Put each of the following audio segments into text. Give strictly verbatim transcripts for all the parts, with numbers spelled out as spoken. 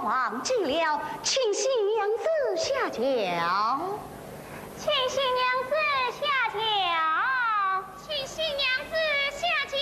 忘记了，请新娘子下轿。请新娘子下轿。请新娘子下轿。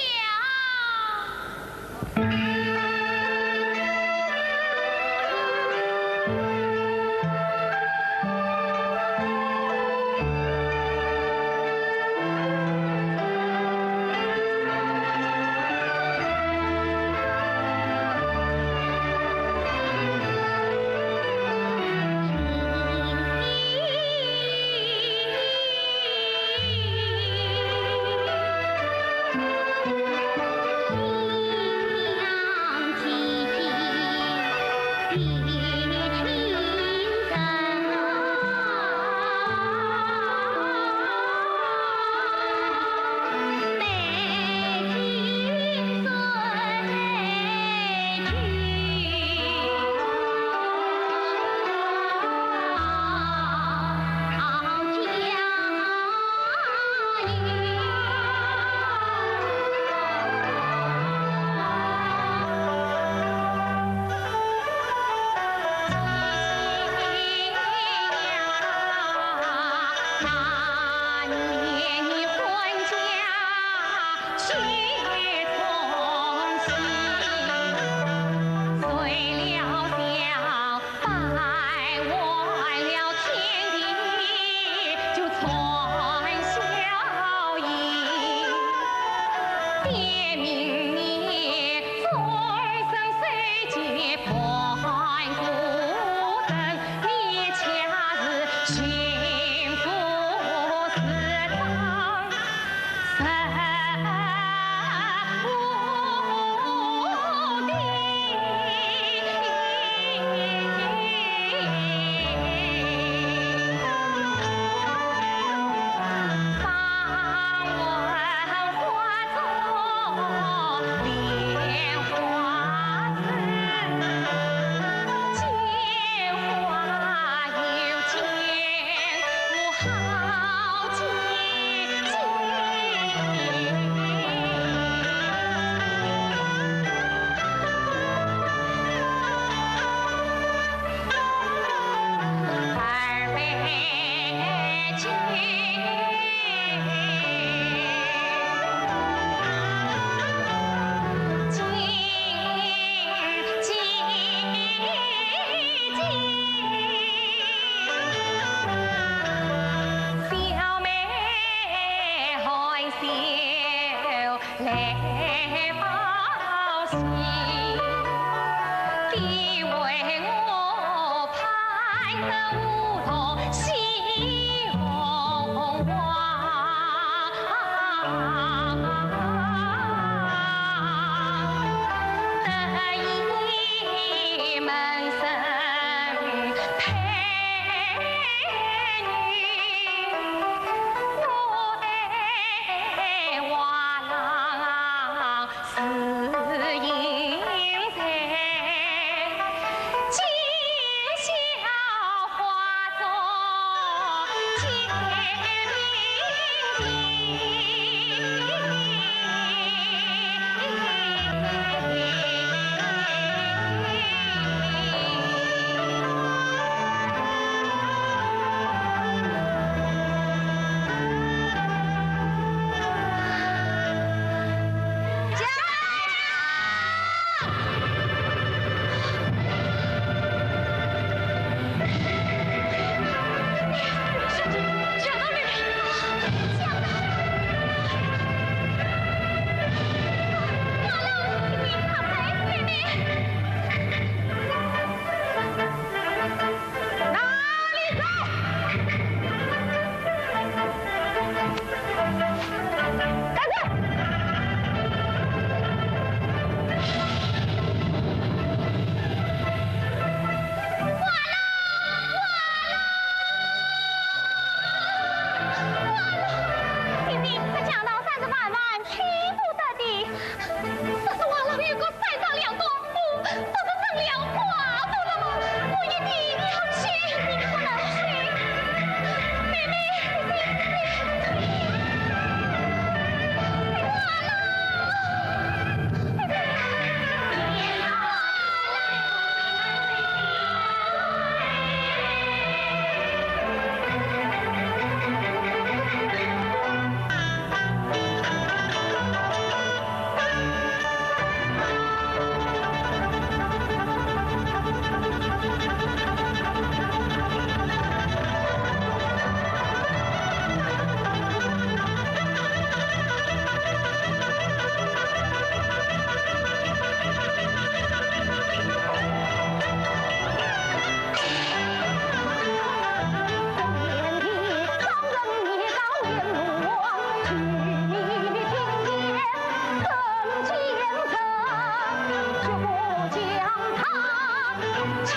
起，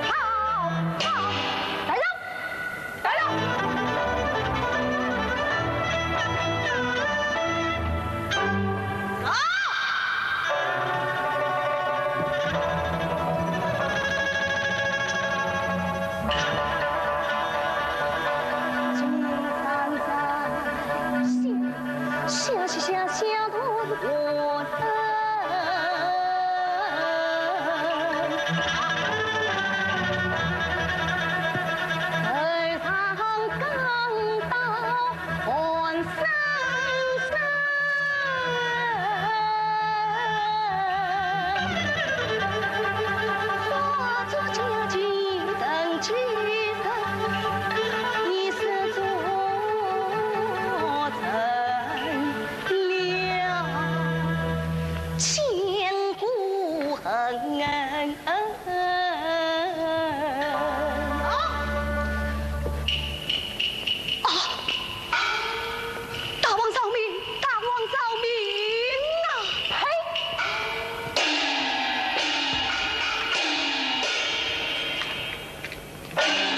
好，好，带上，带上。啊！啊！大王饶命！大王饶命啊！呸！ 大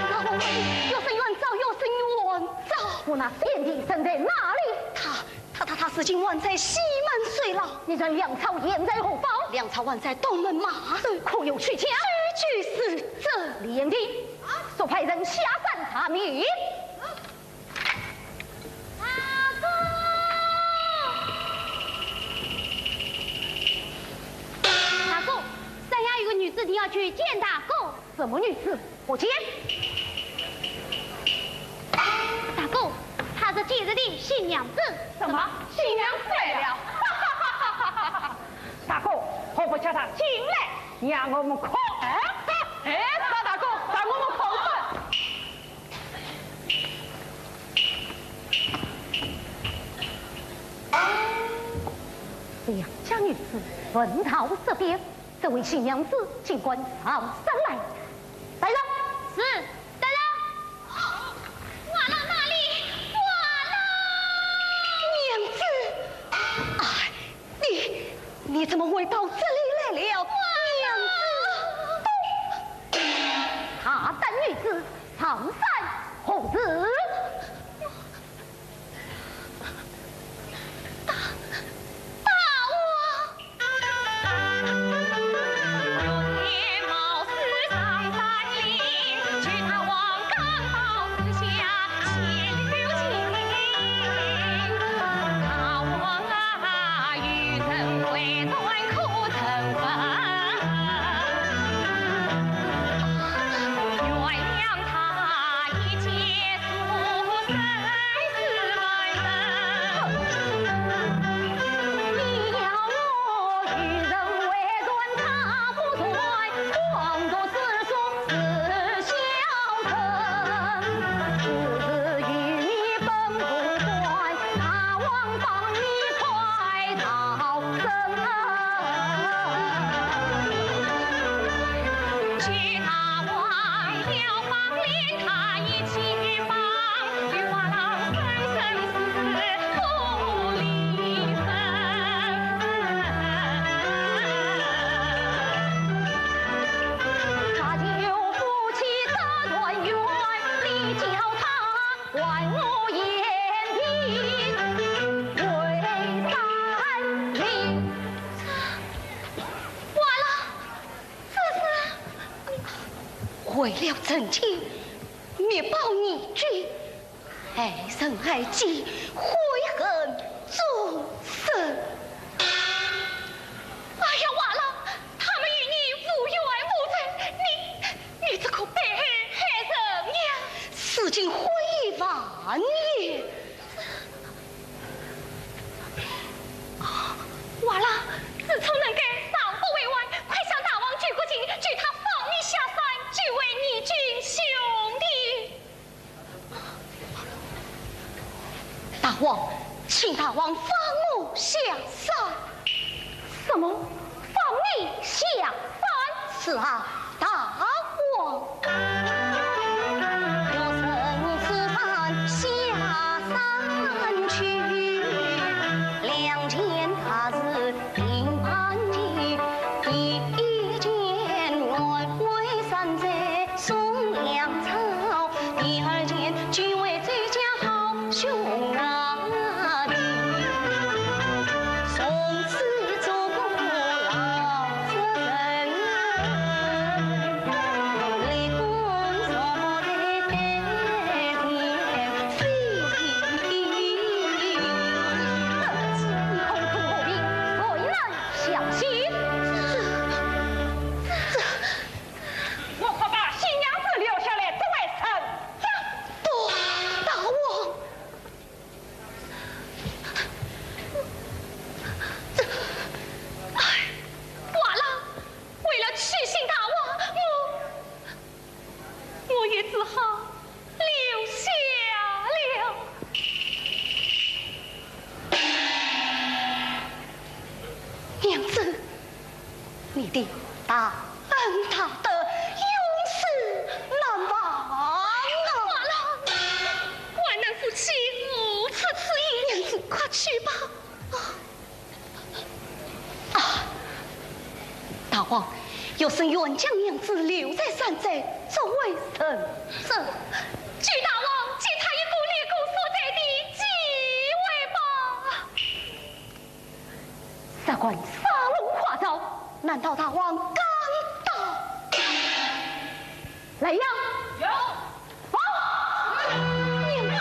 王，大王，要伸冤招，要伸冤招！我那贤弟身在哪里？他，他，他，他如今还在西门水牢。你传粮草现在何方？粮草还在东门马首。可有去向？句句是这。李延平，速派人下山查明。 大哥！大哥，山下有个女子，你要去见大哥。什么女子？我见。大哥，她是今日的新娘子。什么？新娘子来了？大哥，何不叫她进来，让我们看？哎，哎，大，大哥，让我们看看。 良家女子闻道色变，这位新娘子竟敢上山来。带上。是，带上。完了，哪里？完了！娘子，哎，你，你怎么会到这里来了？娘子，大胆女子，上山何事？ 大，大王！完了，这是为了成亲，密报逆军，害人害己，悔恨终身。哎呀，完了，他们与你无冤无仇，你，你这个被害人呀！事情毁于万一。大王放我下山。什么？放你下山？是啊，大王。我可把新娘子留下来，这为甚？不，大王。 这，哎，罢了，为了取信大王，我，我也只好留下了。娘子， 你的大恩大德，永世难忘啊！罢了，万难夫妻何出此言？娘子，快去吧。啊，啊，大王，学生愿将娘子留在山寨，作为人质。求大王给她一个立功所在的机会吧。 事关杀龙花招，难道大王敢当？来呀！有。啊！你们来！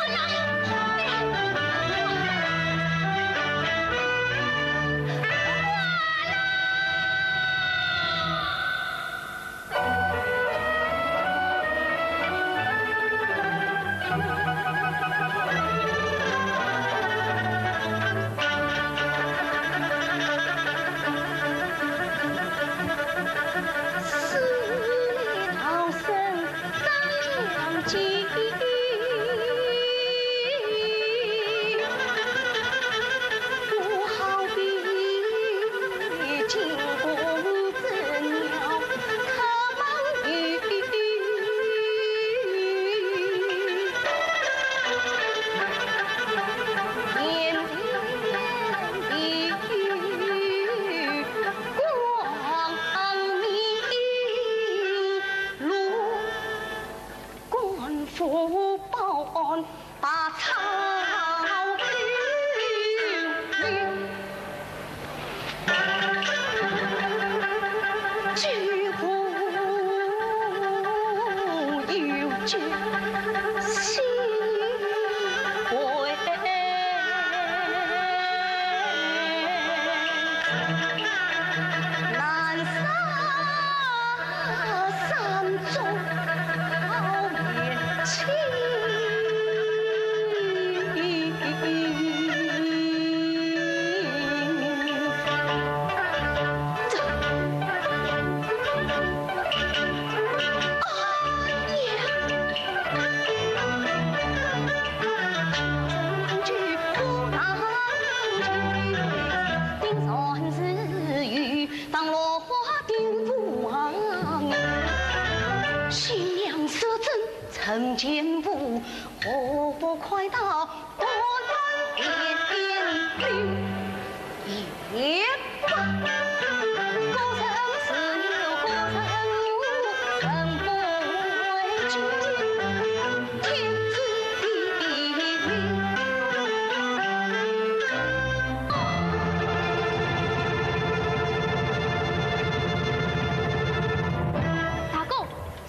大哥，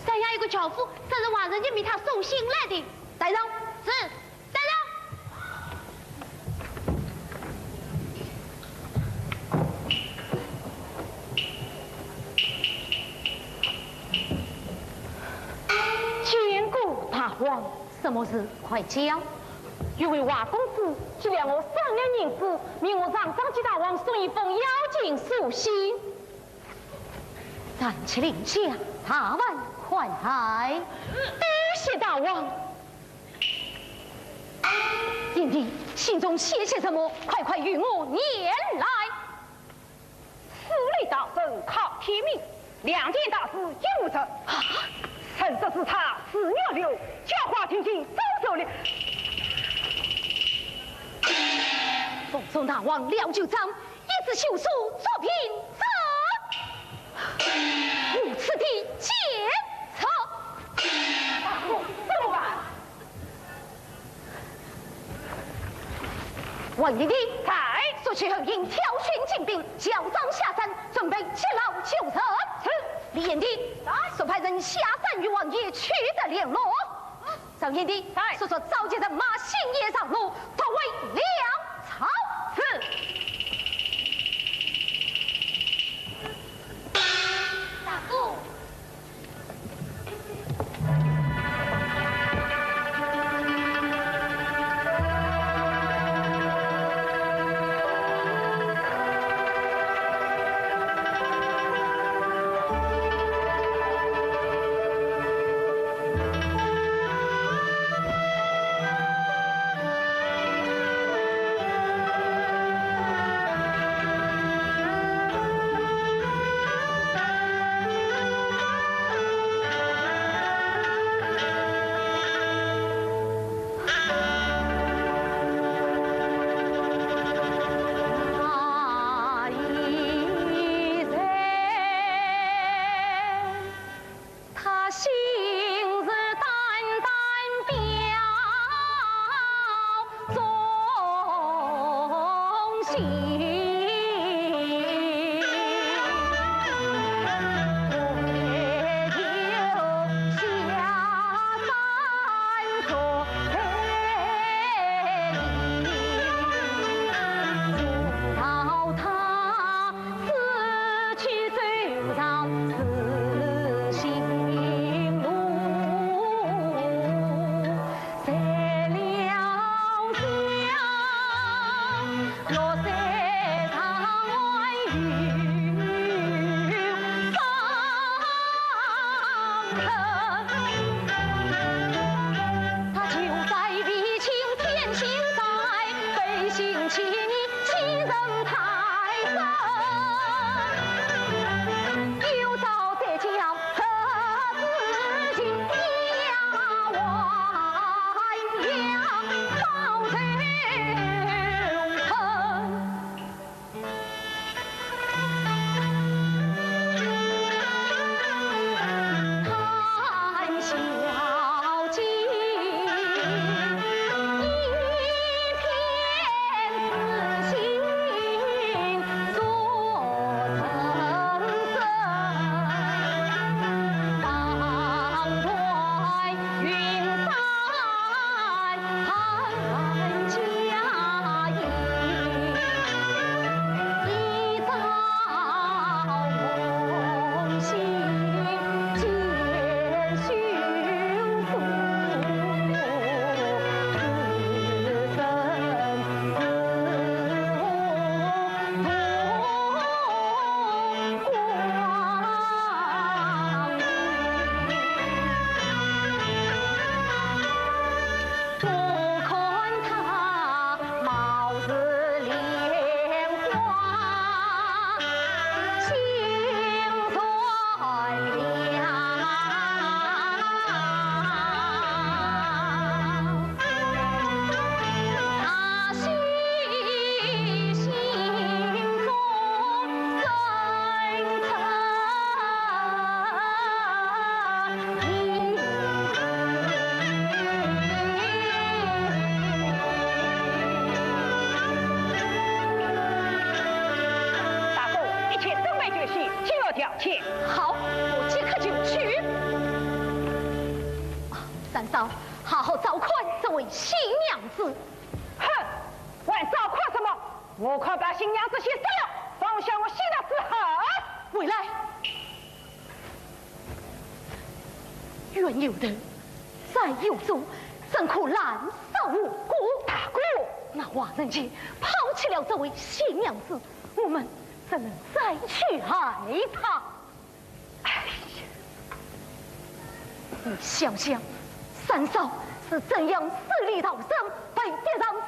山下有个樵夫，说是王仁杰命他送信来的。带上。是。 带上。见过大王。什么事？快讲。有位华公子寄了我三两银子，命我常常给大王送一封邀请书信。站起令，将茶碗快来。多谢大王。贤弟，信中写些什么？快快与我念来。 司礼大人靠天命，两件大事一无成。啊？陈州刺杀四月六，教化天津周守礼。奉送大王廖九章，一纸休书作平章。如此的奸贼。大哥，怎么办？ 王贤弟。在。速去后营挑选精兵，校招下山，准备接牢救人。是。李贤弟。在。速派人下山与王爷取得联络。赵贤弟。在。速速召集人马，星夜上路，突围粮草。是。大哥。 他心事淡淡表忠心。大哥，一切准备就绪，紧要调遣。好，我即刻就去。三嫂，好好照看这位新娘子。哼，还照看什么？我看把新娘子先杀了，放下我许大之后。回来。 冤有头，债有主，怎可滥杀无辜？大哥，那王仁杰抛弃了这位新娘子，我们怎能再去害她？哎呀，你想想，三嫂是怎样死里逃生，被逼上山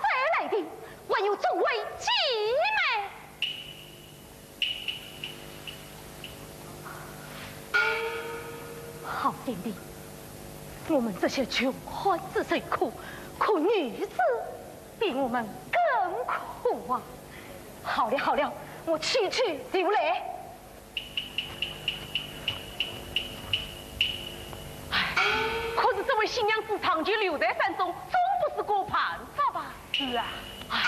寨来的，还有作为姐妹。好心的，我们这些穷汉子受苦，可女子比我们更苦啊！好了好了，我去去就来。 唉，可是这位新娘子长久留在山中，总不是个办法吧？是啊。唉，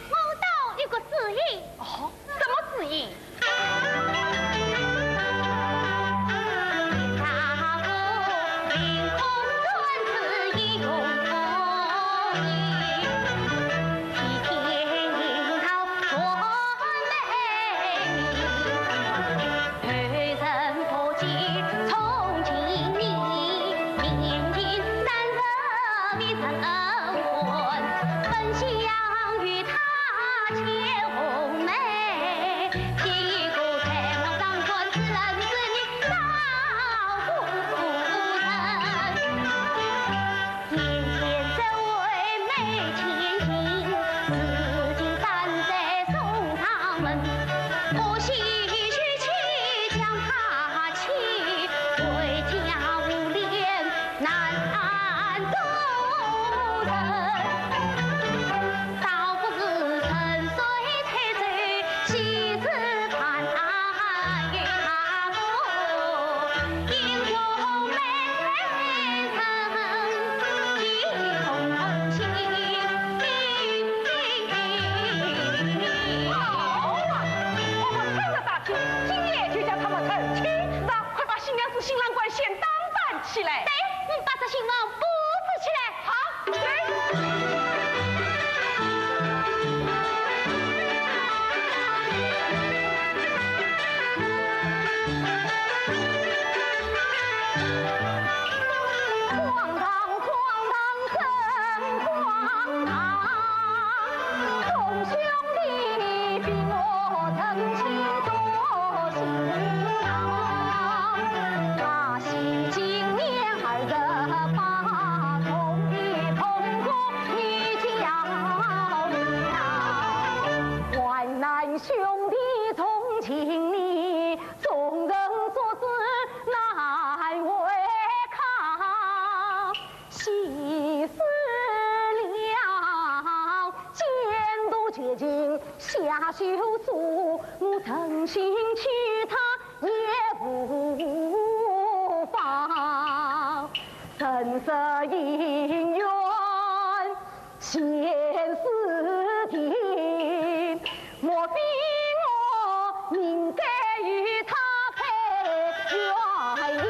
我倒有个主意。哦，什么主意？ 好啊，我们看着大厅，今夜就叫他们成亲。那快把新娘子、新郎官先打扮起来。对，你把这新郎布置起来。好。 患难兄弟同情你，众人做事难违抗。喜事了，奸徒绝情下手足，我诚心去他也无妨。人世姻缘 现世情，莫非我应该与他配鸳鸯？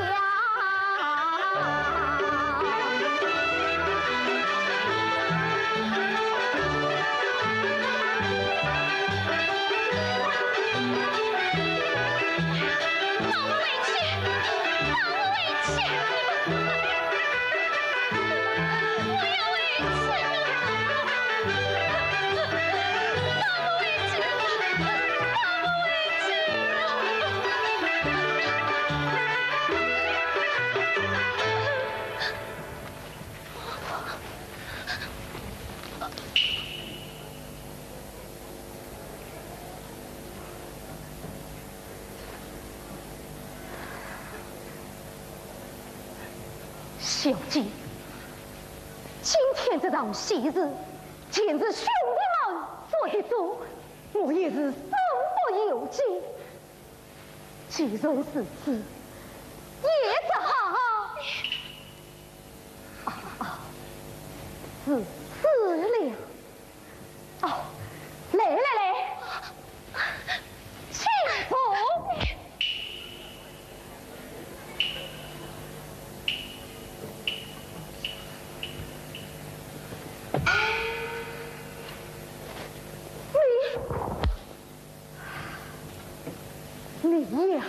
小姐，今天这场喜事，全是兄弟们做的主，我也是身不由己。既然如此，也只好……啊，啊，如此了。 哦，来来来，请坐。你， 你呀！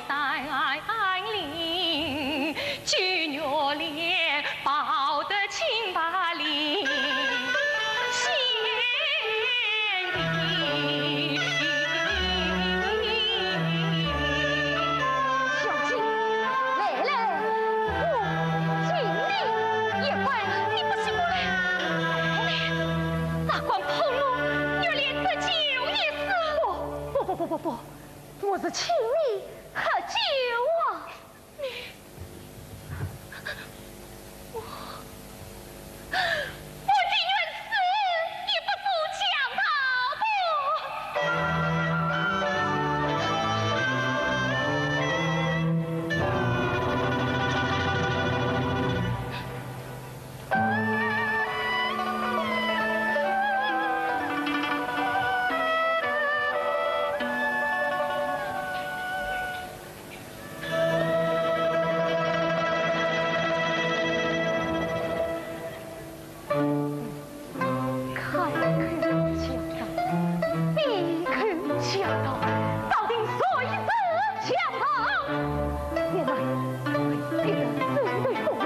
山林，九月莲，抱得清白绫线的。小姐，来来，我敬你一杯。你不许过来！来，茶馆破落，月莲得救一死。不，不，不，不，不，不，我是请你喝酒啊。 你，我，我宁愿死也不做强盗的。 开口强盗，闭口强盗，到底谁是强盗？原来你们是一对父母，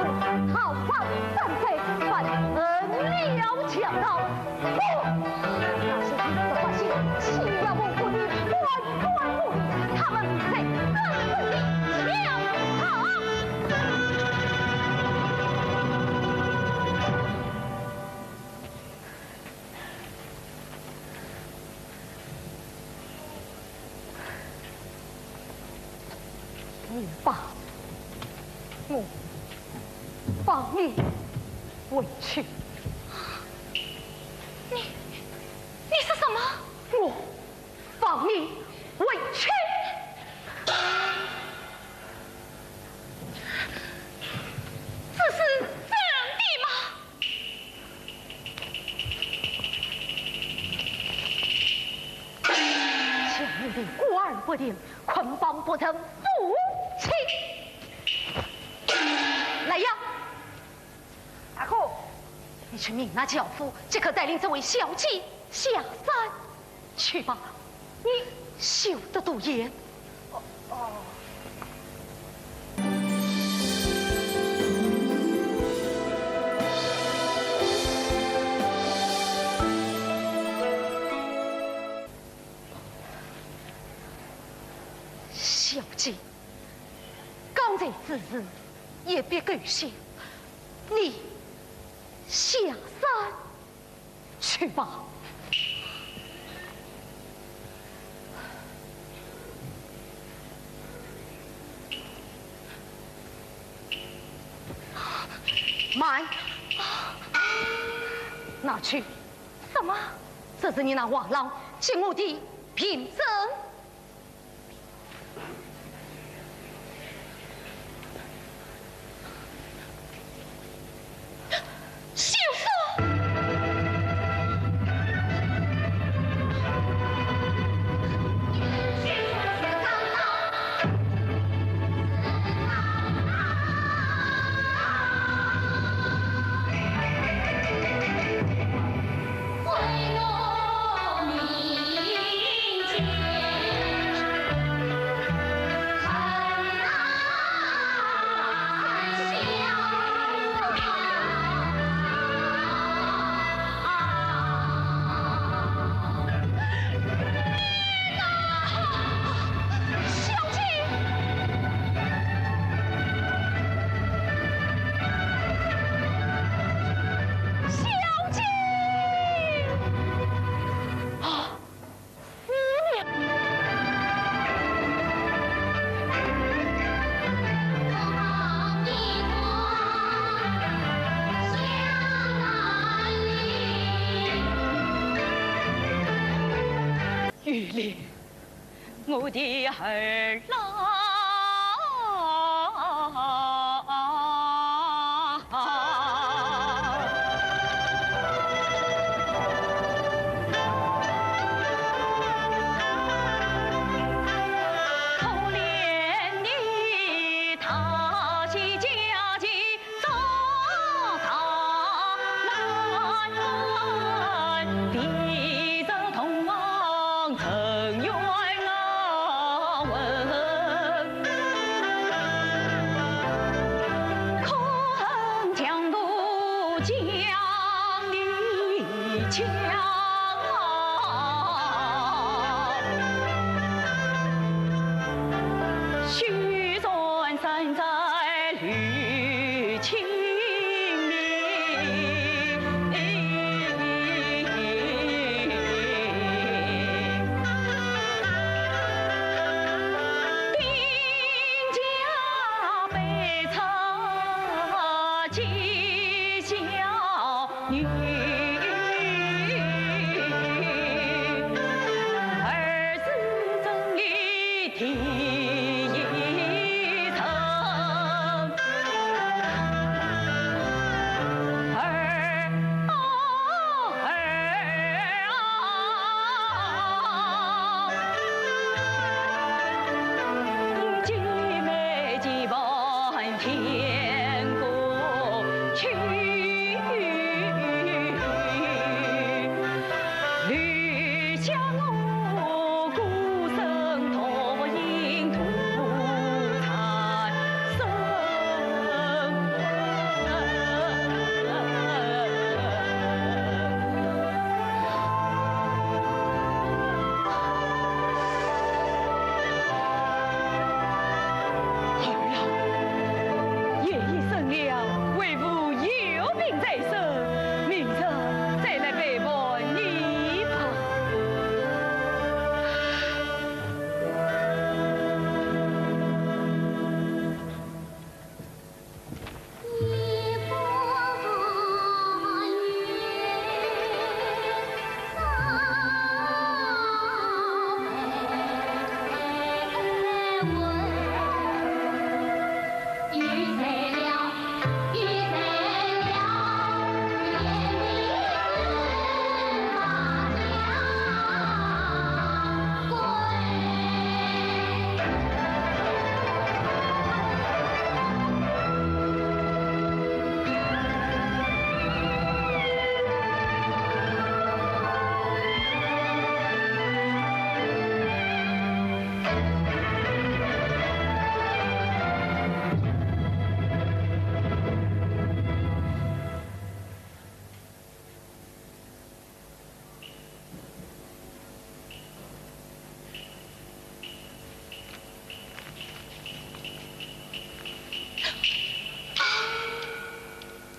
好饭三代，反而成了强盗。 不，那些无辜的百姓欺压无辜的官官污吏，他们在根本地强盗。你把我 放你回去。你，你说什么？我放你回去。这是真的吗？强盗的官不定，捆绑不成夫妻。来呀！ 阿哥，你去命那轿夫即刻带领这位小姐下山去吧。你休得多言。哦，哦。小姐，刚才之事， 也别狗血，你下山去吧。慢，拿去。什么？这是你那画廊给我的凭证。 小姐！小姐！啊，死了！ 玉林，我的儿啊！可怜你，他是家境儿啊，夜已深了，为父有病在身，明日再来陪伴你吧。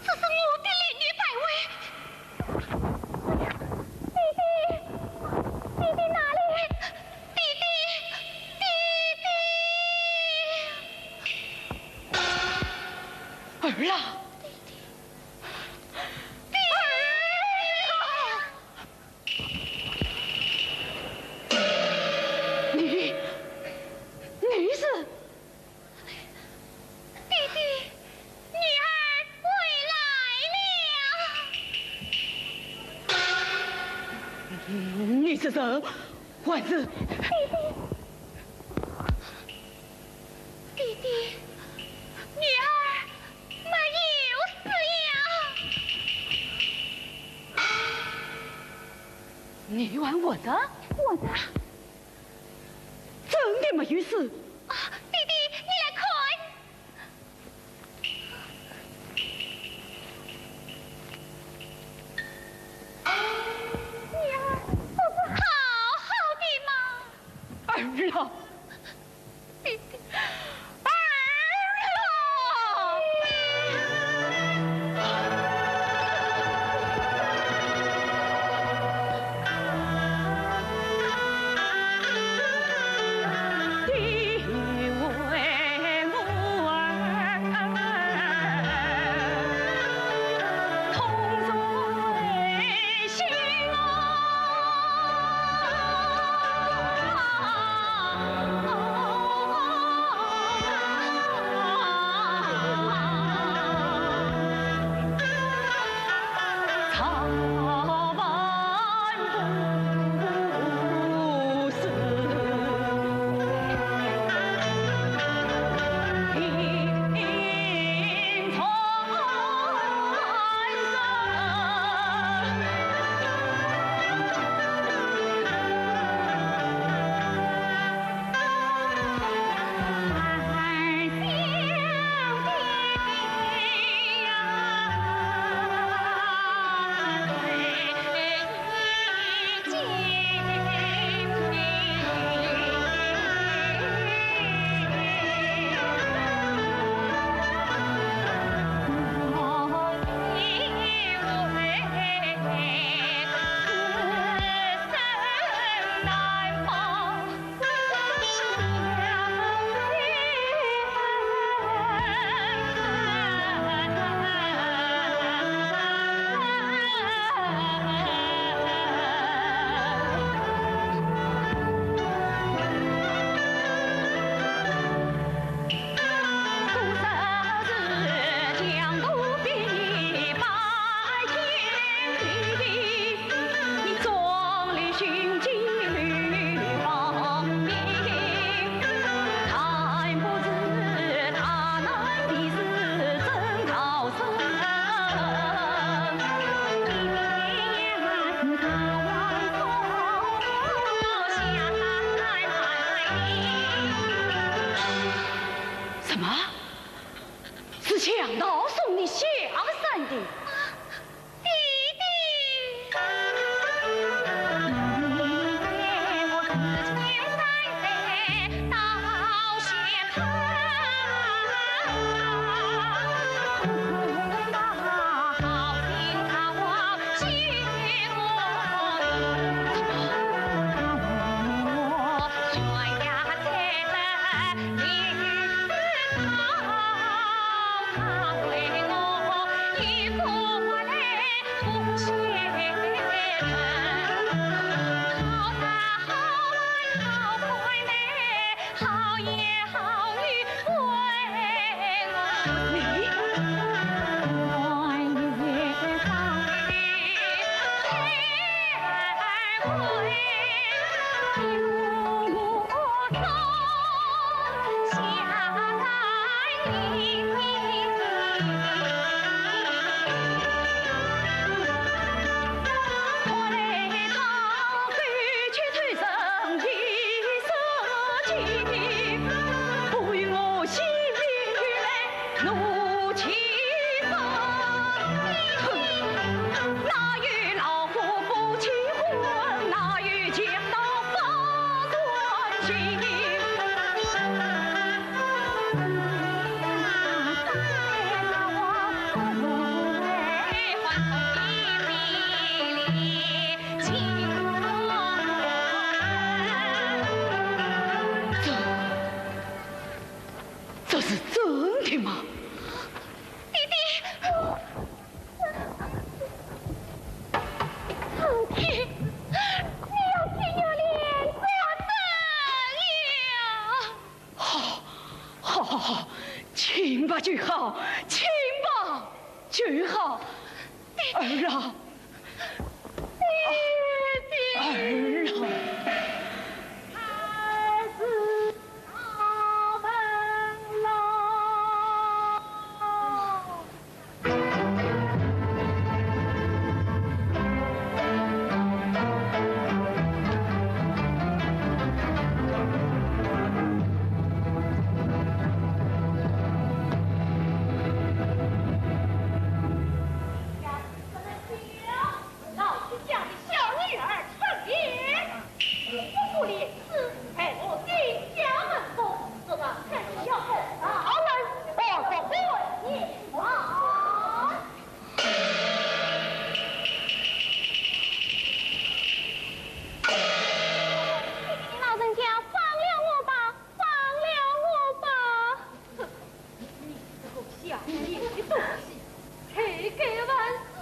这是我的蓝玉摆位。弟弟，弟弟哪里？弟弟，弟弟！儿啊！弟弟，弟弟！ 你，你是？弟弟，女儿回来了。你是人还是？弟弟，弟弟，女儿没有死呀。 你还活着？活着。真的没有死？啊，弟弟，你来看。你儿不是好好的吗？儿啊！ 弟弟，儿啊！怎么？是强盗送你下山的？爹爹。这，这是真的吗？爹爹，苍天，你要替月莲作证呀！ 好，好，好，好，请吧，君豪，请吧，君豪。儿啊，爹爹。儿啊。孩子，他们来。 老实讲，小女儿成年，不顾廉耻，害我丁家门风，这个该小孩啊，我说不也罢。老人家，放了我吧，放了我吧。 哼，你这个小贱的东西，罪该万死！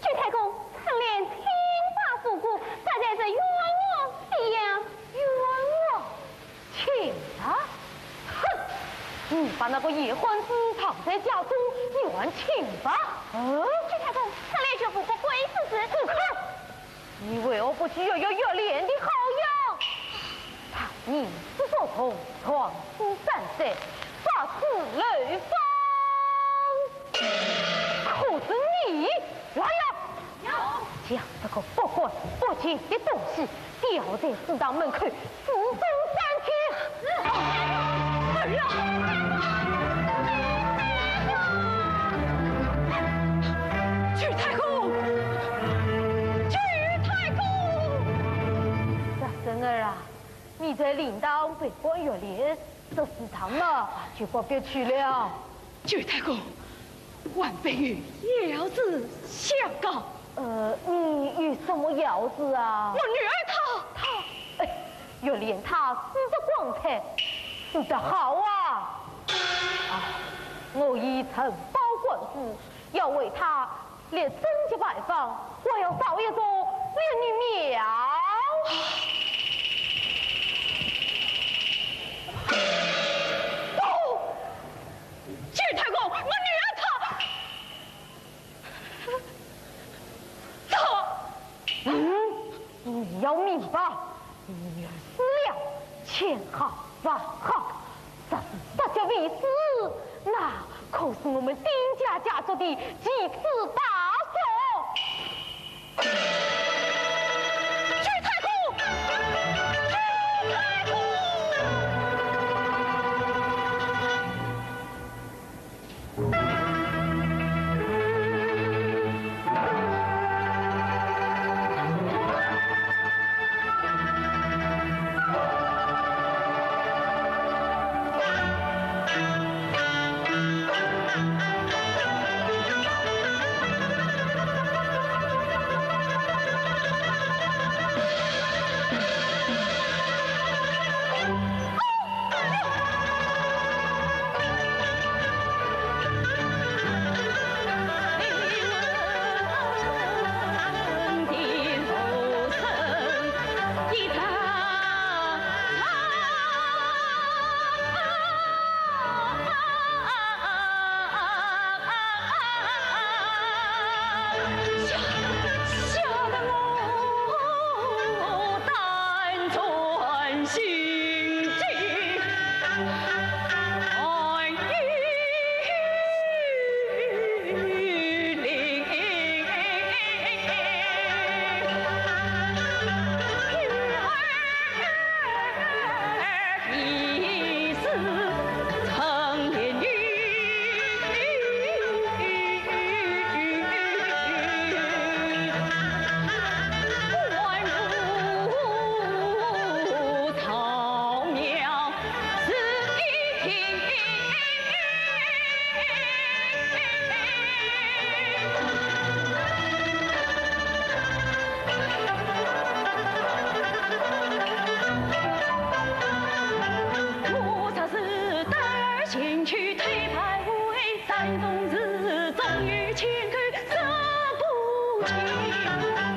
周太公，春莲清白无辜，她才是冤枉的呀。冤枉？清白？哼！你把那个野汉子藏在家中，你还清白？嗯？周太公，春莲绝无不轨之事。住口！ 你为何不去要要月莲的好呀？她吟诗作画，创诗三载，发自流芳。可是你，来呀！有。将这个不干不净的东西吊在祠堂门口， 死终三天。儿啊！周太公，周太公！大孙儿啊，你在灵堂陪伴月莲，这祠堂嘛，就不必去了。周太公， 晚辈有要事相告。呃，你有什么要事啊？我女儿她，她……哎，月莲她死得光彩，死得好啊！啊，我已承包官府，要为她立贞节牌坊，还要造一座莲女庙。哦！ 周太公，我女儿她……她……嗯，你要明白，你女儿死了，千好万好，若是杀绝未死，那可是我们丁家家族的奇耻大辱。 周太公！周太公！前去推牌位，山东是终于千口这不行。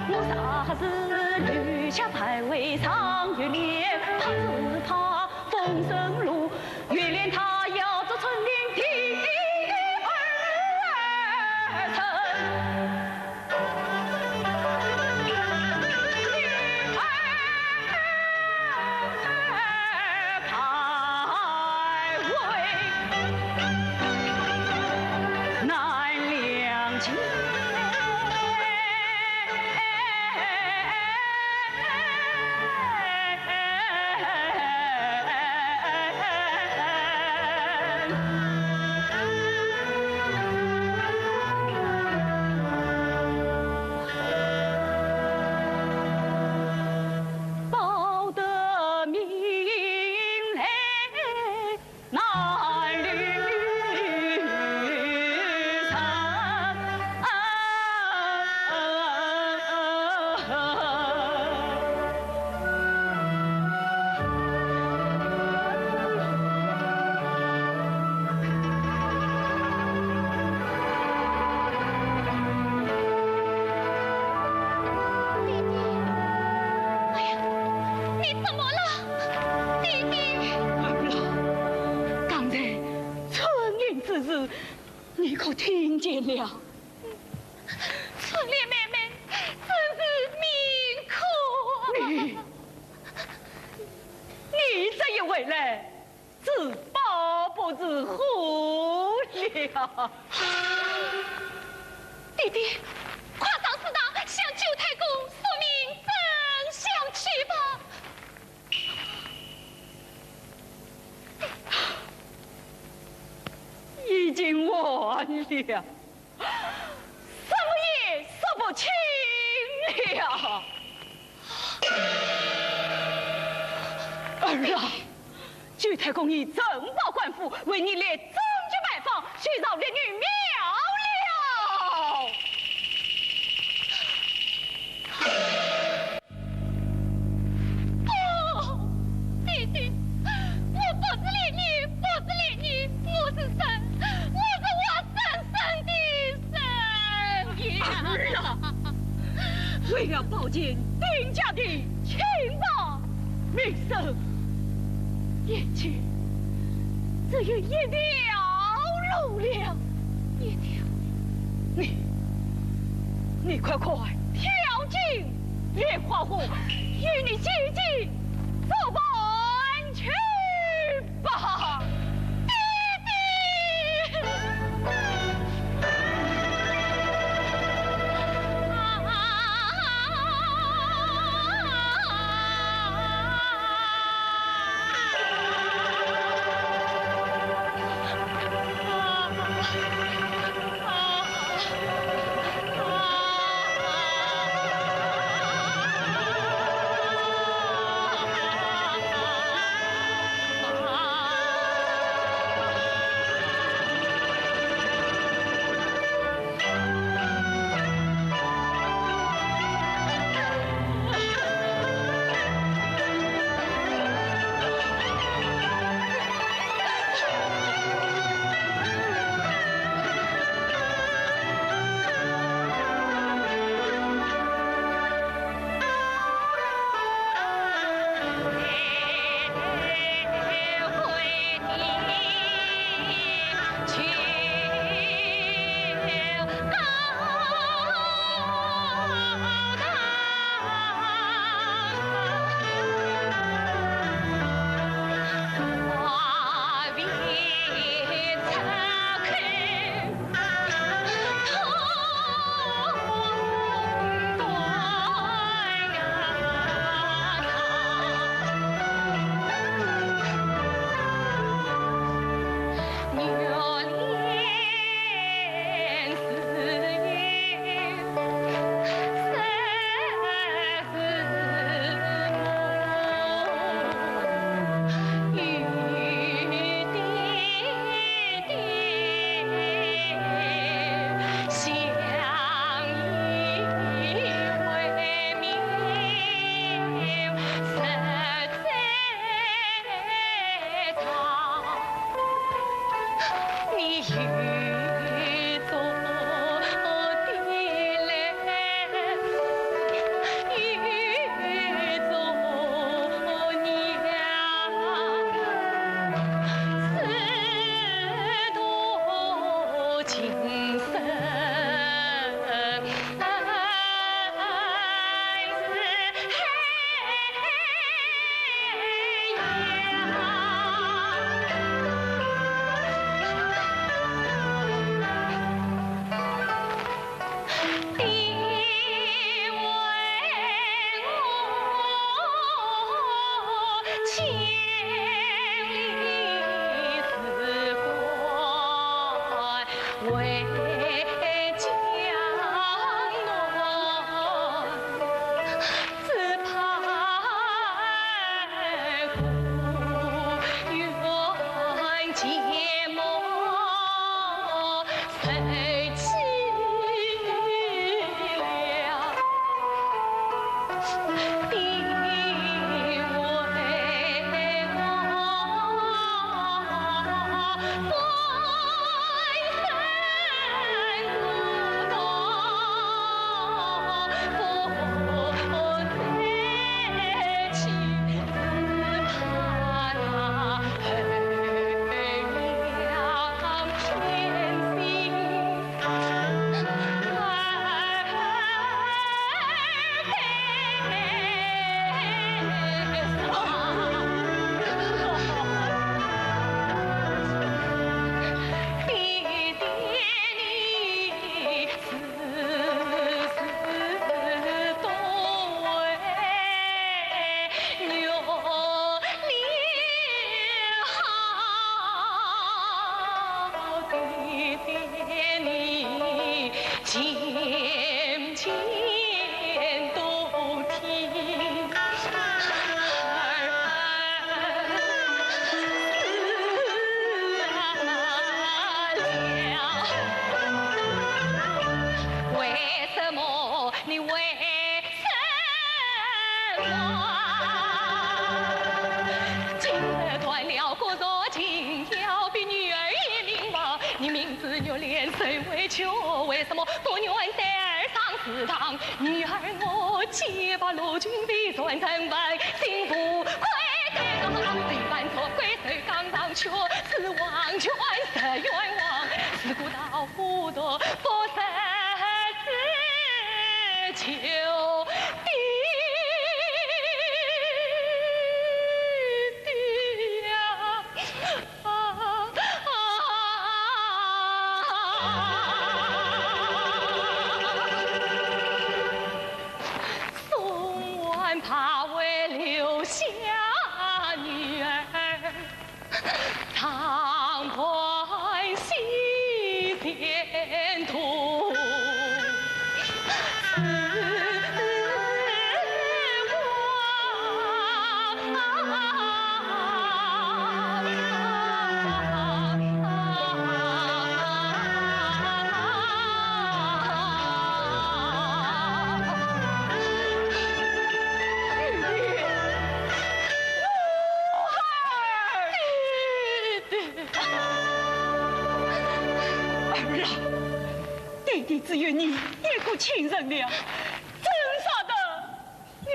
我若是留下牌位上月亮，怕只怕风声落，月亮它要做春天的儿子。报得名来难留神。弟弟，哎呀，你怎么了？弟弟。儿啊，刚才春云之事，你可听见了？ 春莲妹妹真是命苦啊！你，你这一回来，自保不如虎了。弟弟，快上祠堂，向九太公说明真相去吧。已经晚了。 什么也说不清了。儿啊，九太公已呈报官府，为你列宗级牌坊，修造烈女庙了。不，弟弟，我不是烈女，不是烈女，我是神，我是活生生的神呀！儿啊，为了保全丁家的清白名声，眼前只有一条路了。一条？你，你快快跳进莲花湖，与你姐姐作伴去吧。弟弟！为什么？你为什么？今日断了骨肉，情要比女儿也明白。你明知玉莲受委屈，为什么不愿带儿上祠堂？女儿我既把罗裙被转成白，心不快。虽然做鬼受刚刚，却是王权受冤枉。自古道不得不杀之求的呀。 宋万怕为留下女儿，常伴西前途。 儿啊，爹爹只有你一个亲人了，怎舍得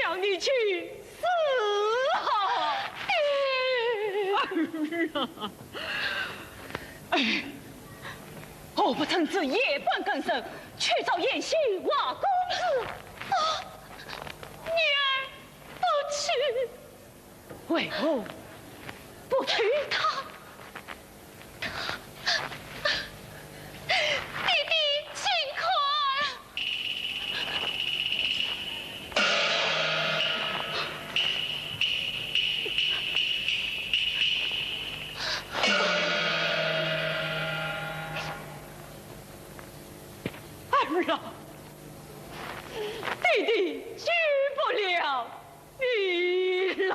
让你去死啊？爹！儿啊，哎，何不趁此夜半更深，去找贤婿华公子？啊，女儿不去。 为何不去？他，他，爹爹，请看。儿啊，爹爹救不了 你啦。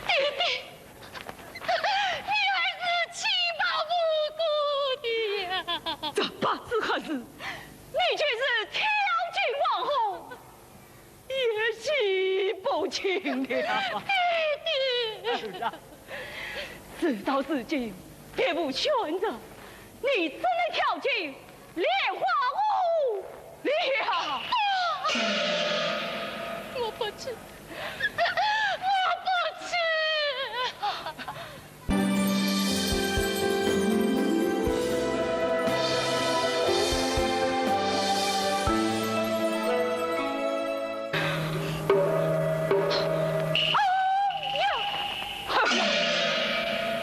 爹爹，你还是气跑不过的呀。这不知何事，你就是跳进黄河，也洗不清了。爹爹。儿啊，事到如今，岳父宣旨，你怎能跳进莲花湖了？我不去，我不去。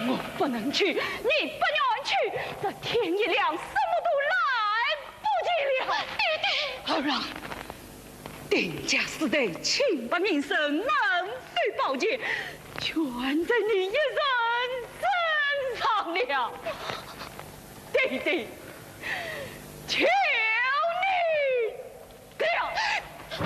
我不能去，你不愿去，这天一亮，什么都来不及了。爹爹，儿啊，丁家世代清白名声，门第保全，全在你一人身上了。爹爹，求你 媳妇，是。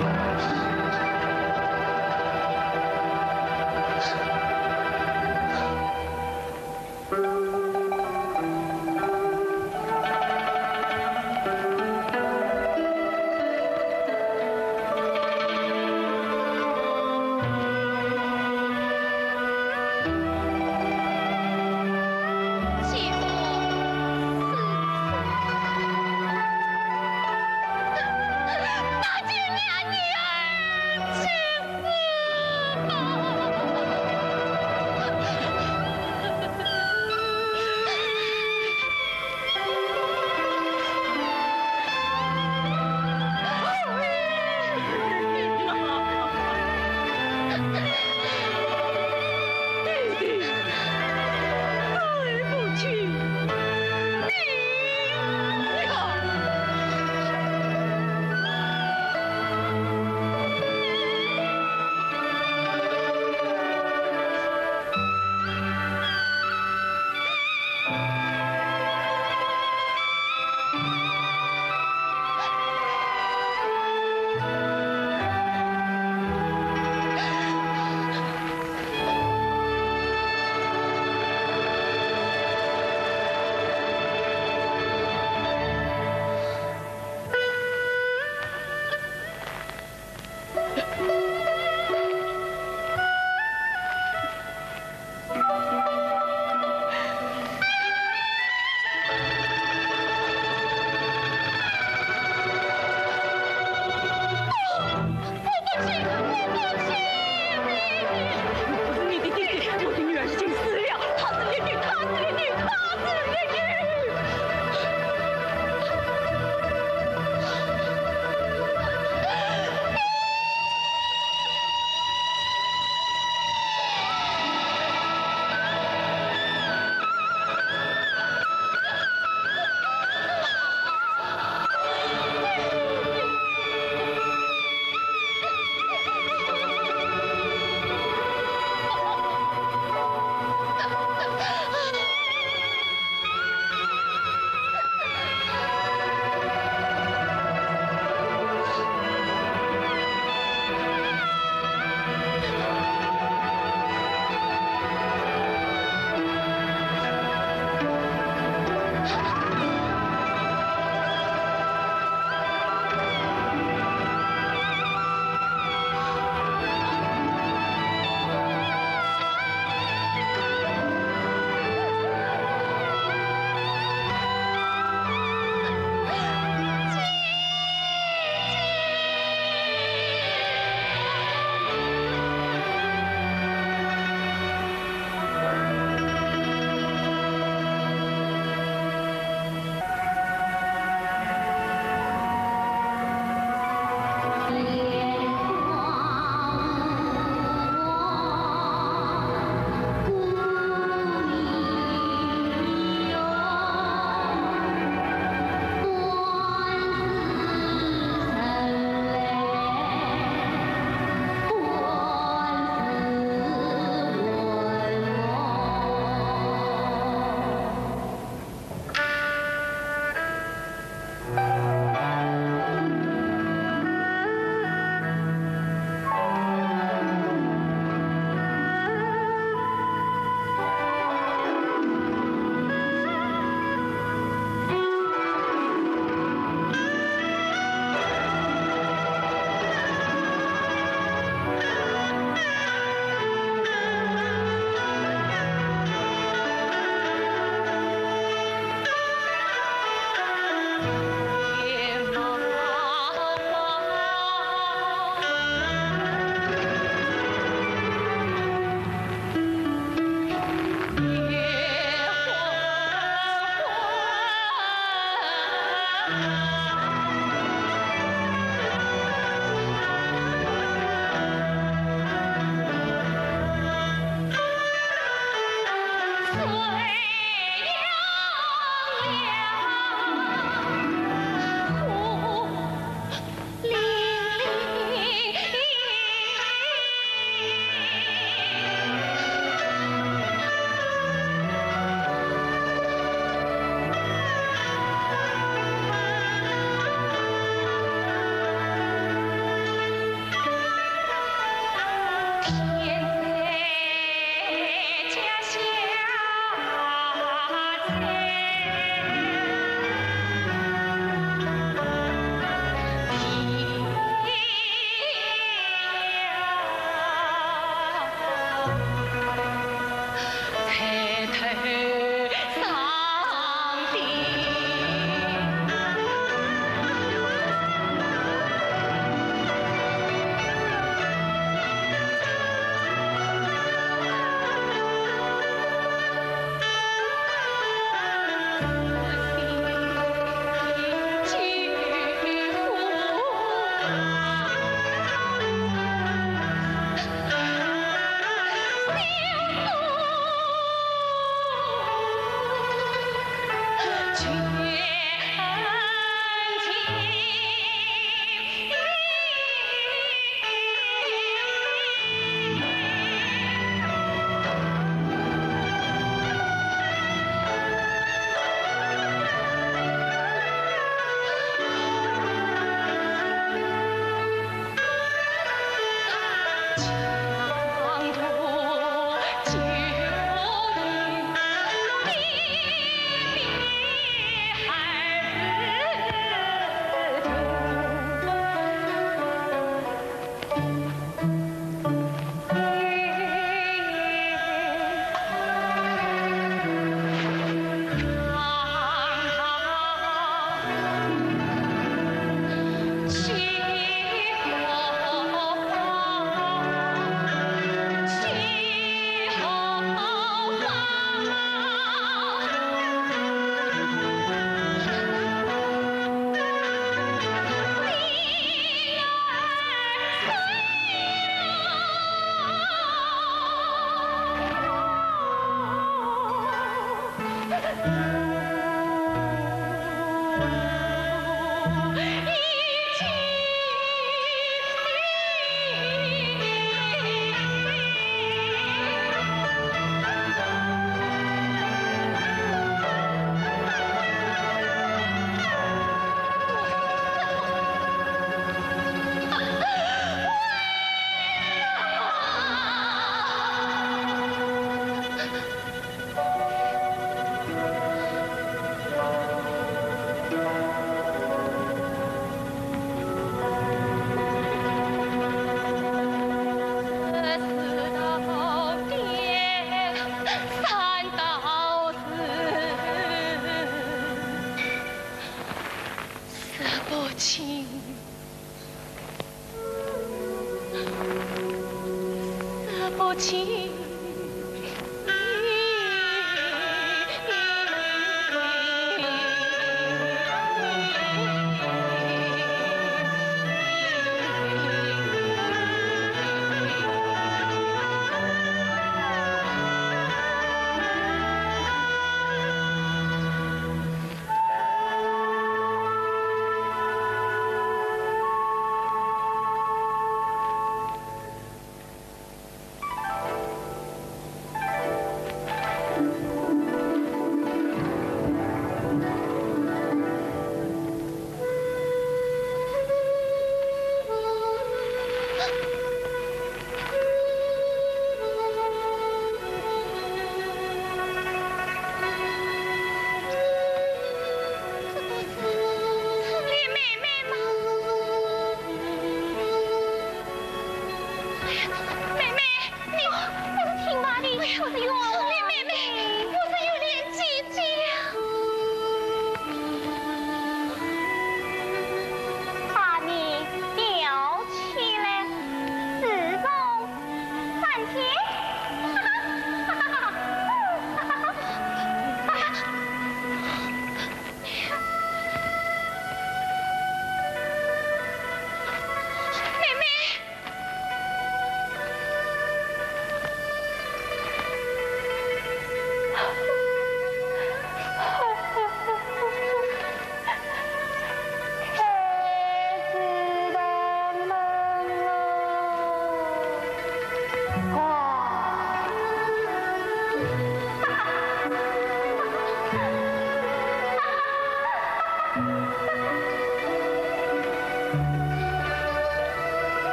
情，思不尽。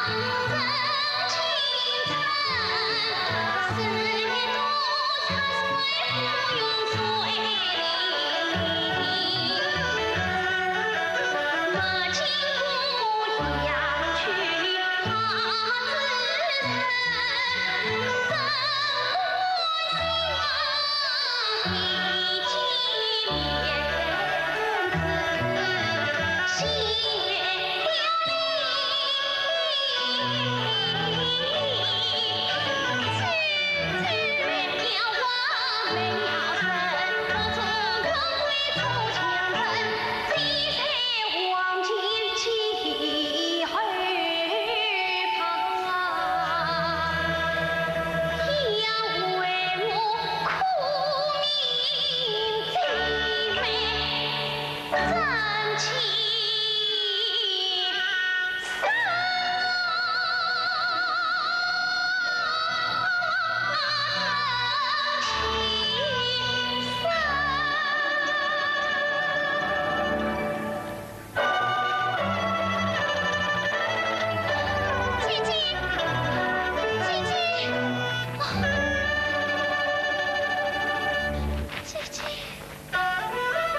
姐姐，姐姐，啊，姐姐。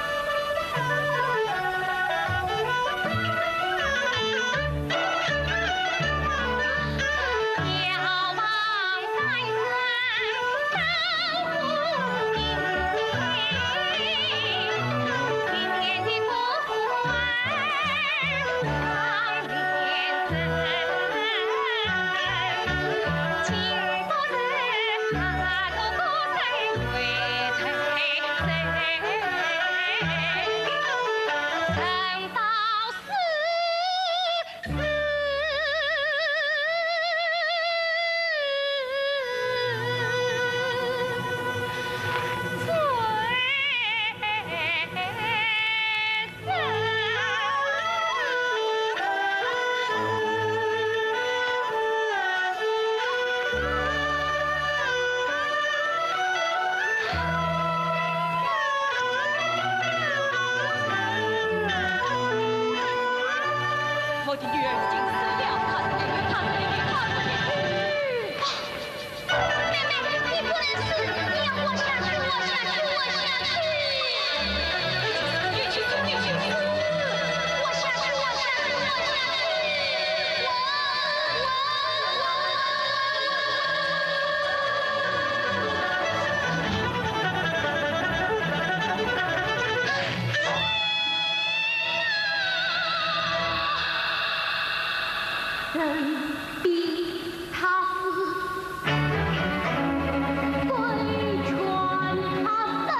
我的女儿已经死了，她是美女，她是美女，她是美女。 妹妹，你不能死，你要活下去，活下去，活下去！活下去，活下去，活下去！我，我，我。 人比他死，鬼劝他生。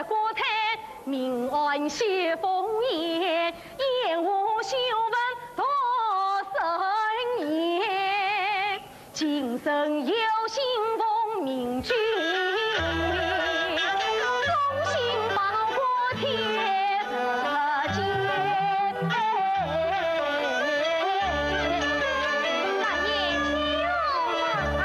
国泰民安喜凤宴，宴无休文度生言。今生有幸逢明君，荣幸报国天子见。大爷，请啊！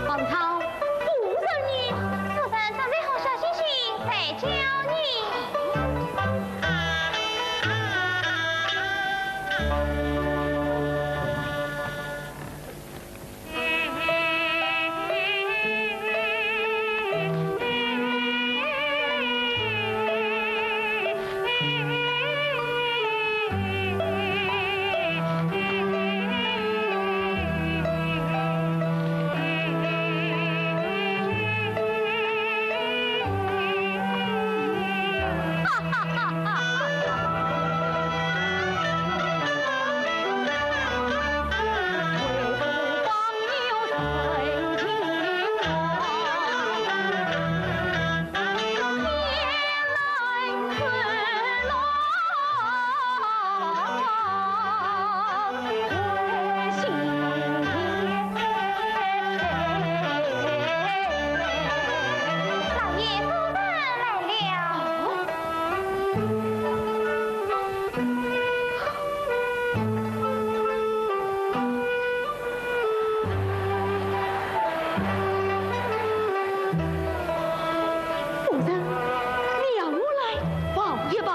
王超，夫人呢？夫人正在和小星星在叫呢。 老爷夫人来了。夫人，娘我来抱一抱。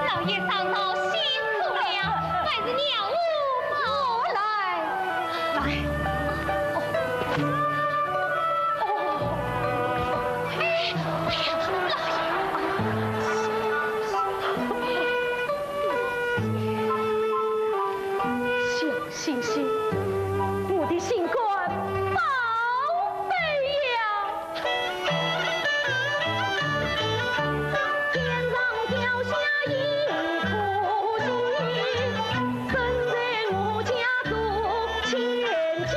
老爷上朝辛苦了，还是娘我抱。我来。来。哦。哦。哎，哎呀，老爷。 小星星，我的心肝宝贝呀！天上掉下一颗星，生在我家中千金。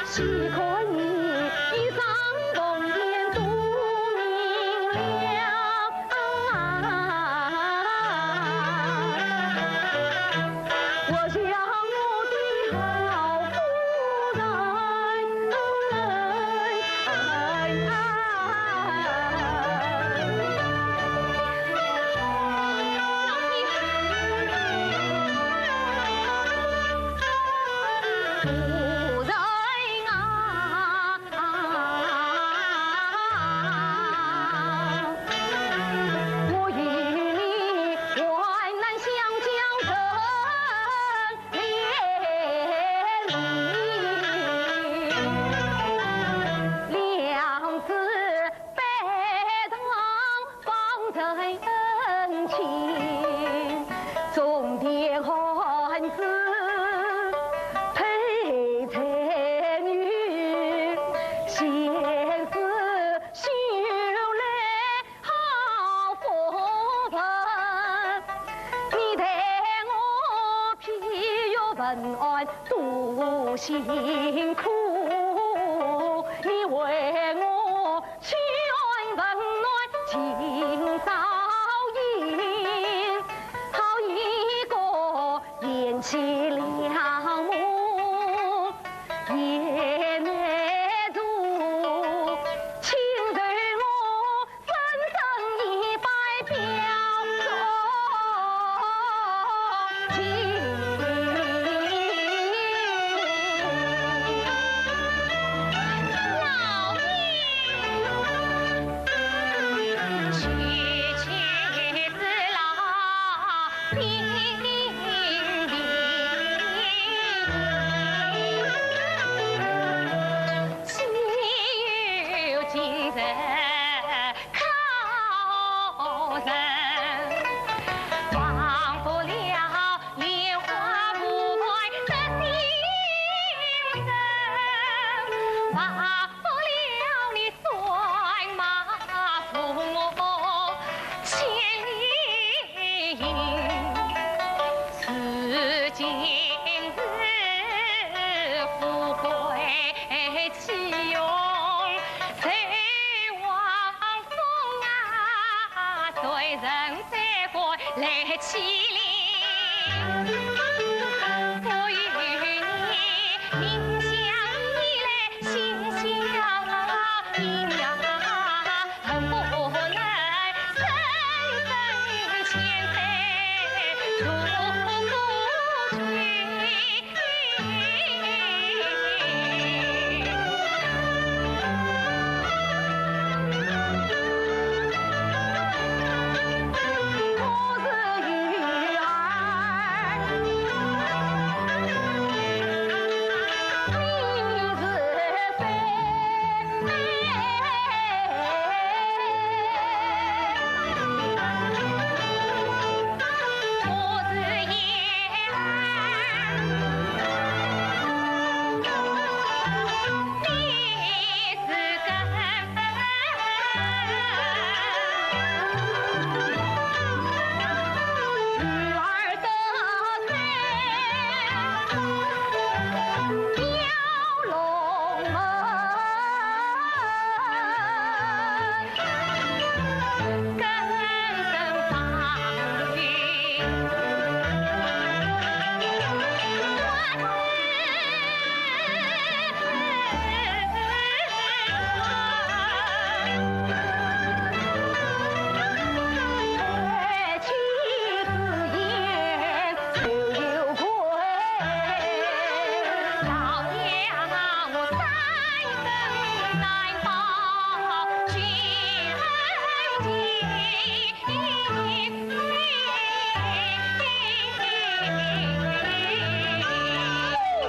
细看你一双凤眼多明亮，我想我的好夫人。来起来，我与你明宵以来，心相依呀，恨不能生生牵手，度过春秋。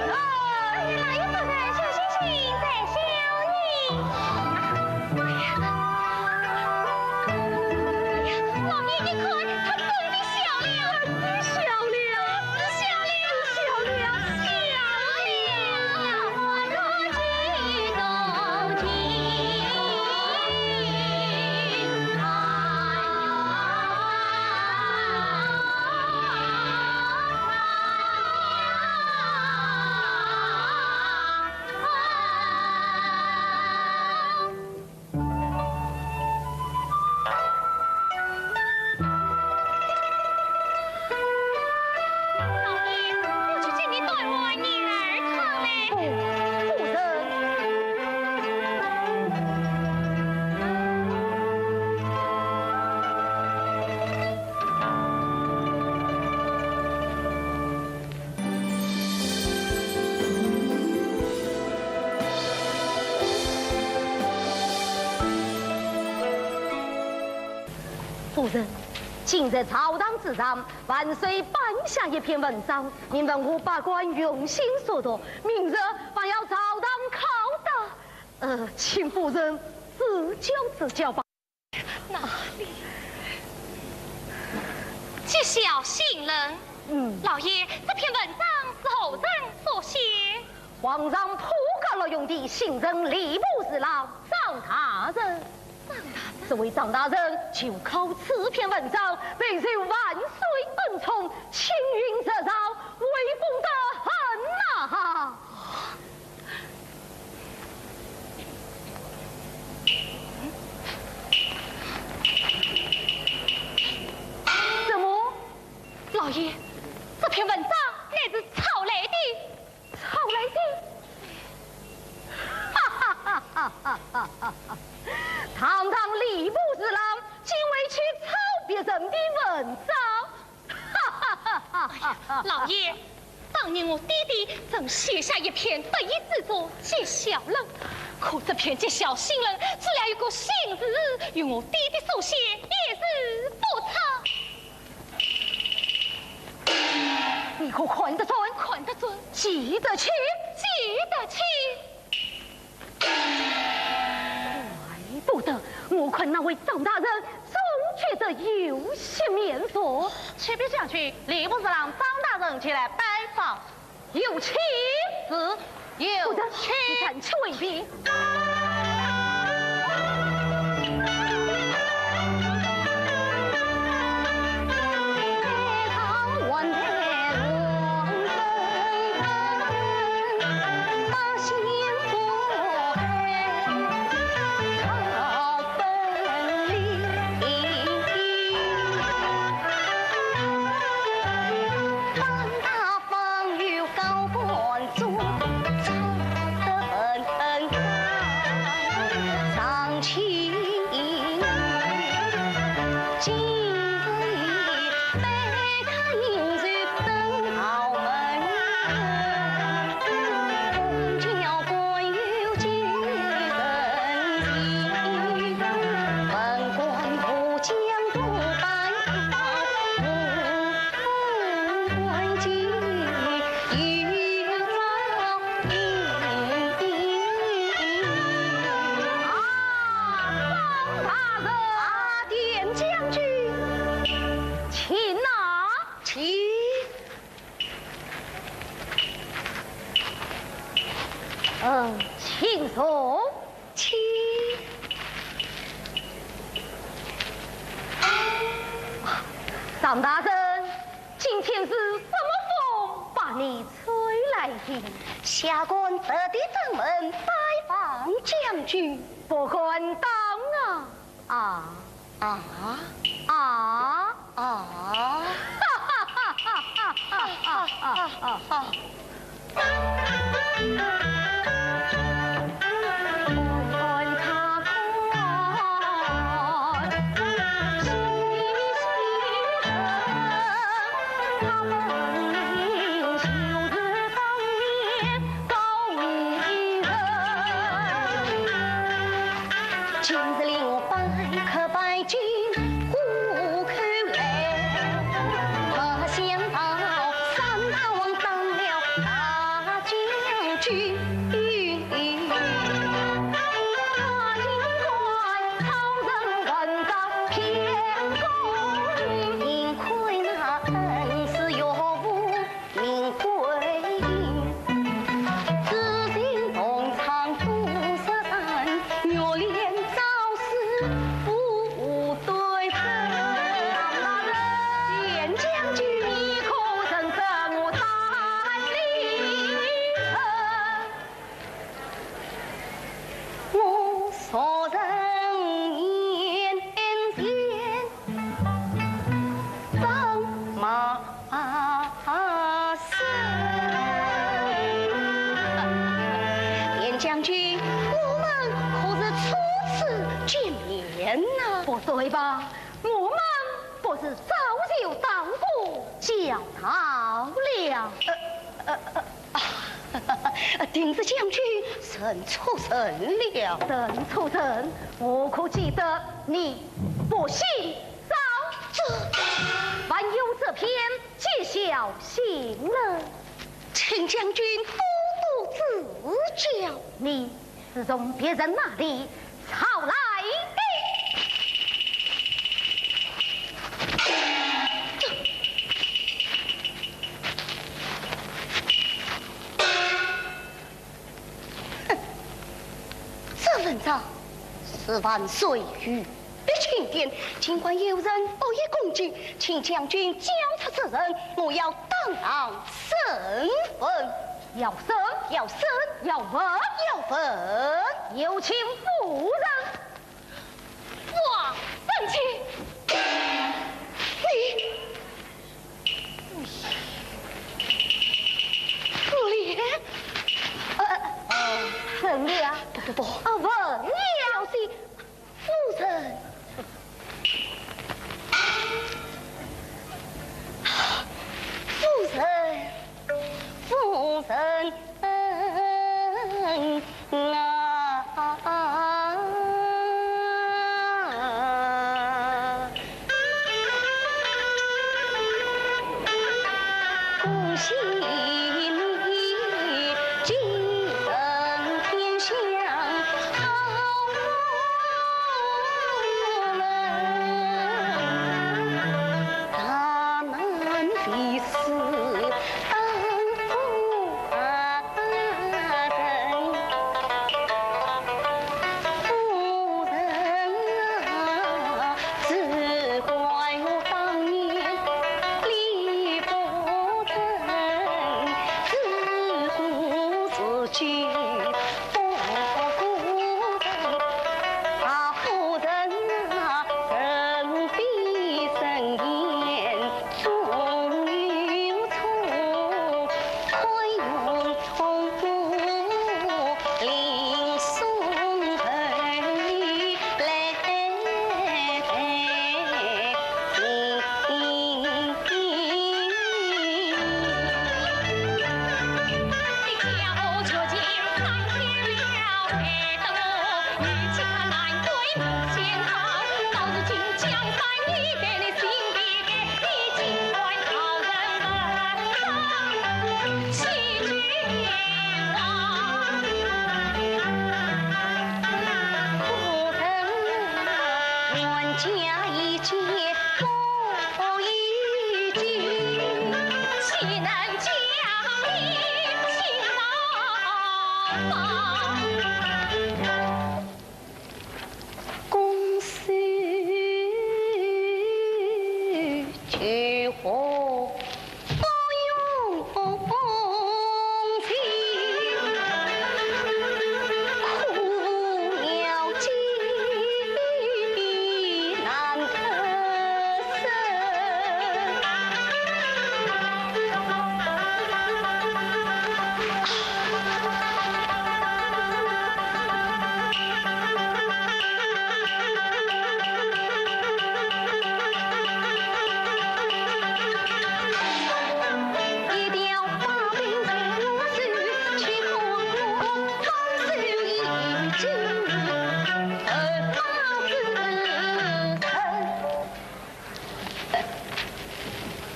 老爷夫人，小星星在笑你。哎呀，哎呀，老爷，你看，他真的笑了。笑了。笑了。笑了。笑了。 老爷，我去给你端碗银耳汤来。不，夫人。夫人，今日朝堂之上，万岁頒下一篇文章，命文武百官用心速读，明日还要朝堂考察。呃，请夫人指教指教吧。 哪里？揭晓新人。嗯。老爷，这篇文章是何人所写？皇上破格录用的新任吏部侍郎张大人。张大人？这位张大人就靠此篇文章备受万岁恩宠，青云直上，威风得很呐！ 什么？老爷，这篇文章乃是抄来的。抄来的？哈哈哈哈哈哈哈哈！堂堂吏部侍郎，竟会去抄别人的文章？ 老爷，当年我爹爹曾写下一篇得意之作《揭晓论》，可这篇《揭晓新论》只了一个新字，与我爹爹所写一字不差。你可看得准？看得准。记得清？记得清。 怪不得，我看那位张大人总觉得有些面熟。启禀将军，吏部侍郎张大人前来拜访。有请。是，有请。夫人，你暂且回避。请坐。请。张大人，今天是什么风把你吹来的？下官特地登门拜访将军。不敢当啊。啊。啊。啊。啊。这文章是万岁御 笔钦点，尽管有人恶意攻击，请将军交出此人，我要当堂审问。要审？要审？要问？要问。有请夫人。王三卿，你，你，你，呃，呃，怎么样？不，不，不。啊，问你。小姐， 夫人，夫人，夫人啊！去火不用心，苦了几难得生。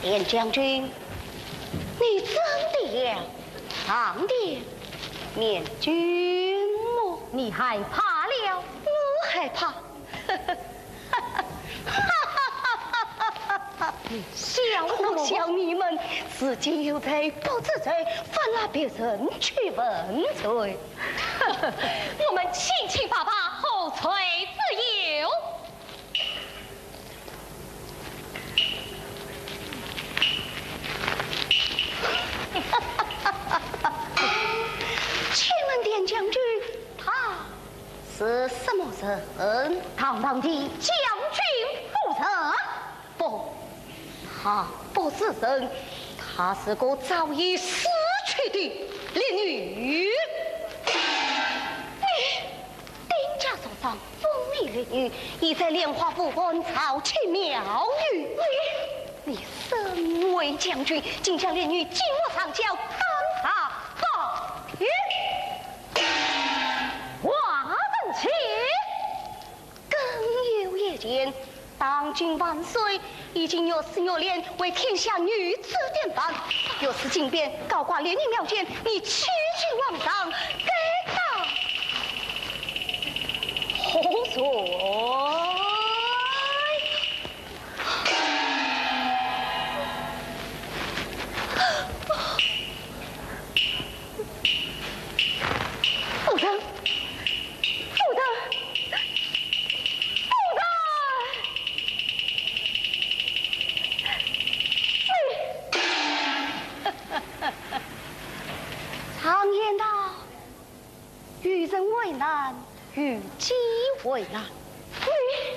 田将军，你真的要上殿面君么？你害怕了？我害怕？你笑什么？我笑你们自己有罪不知罪，反拿别人去问罪。我们清清白白，何罪之有？ 请问田将军，他是什么人？堂堂的将军夫人。不，他不是人，他是个早已死去的烈女。你 丁家族上风流烈女，已在莲花府安朝清妙玉。你，你身为将军，竟将烈女进屋上轿，当她暴虐。王文清，更有一件， 当今万岁已经御赐玉娈为天下女子典范，御赐金匾高挂烈女庙前，你欺君罔上，该当何罪？ 夫人，夫人，夫人！你，常言道，与人为难，与己为难。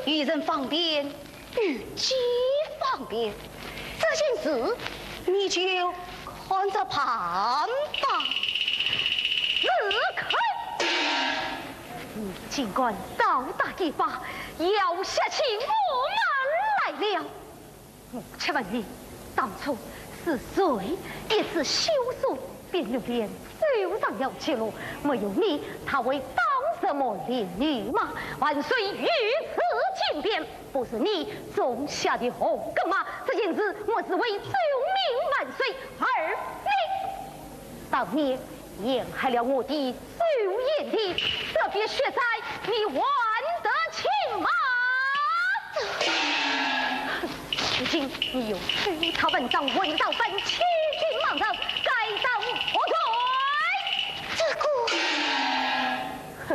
你，与人方便， 与己方便，这件事你就看着办吧。如何？你竟敢倒打一耙，要下起我们来了！我且问你，当初是谁一纸休书， 便玉娈走上了绝路，没有你，她会当什么烈女吗？万岁御赐金匾，不是你种下的祸根吗？这件事我是为救命万岁而命。当年陷害了我的周贤弟，这笔血债你还得清吗？ 如今你又收他文章，混造反欺君罔上，该当何罪？这个，哼，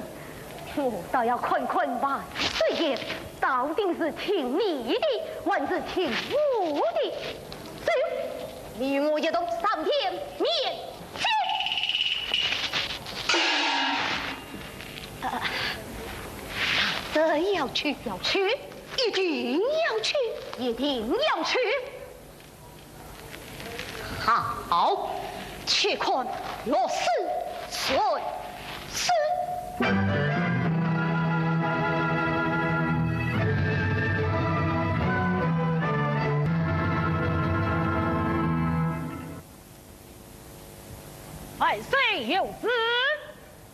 我倒要看看万岁爷到底是听你的，还是听我的。走，你与我一同上殿面见。啊，这要去，要去。 一定要去，一定要去。好，且看落实谁是。万岁有旨。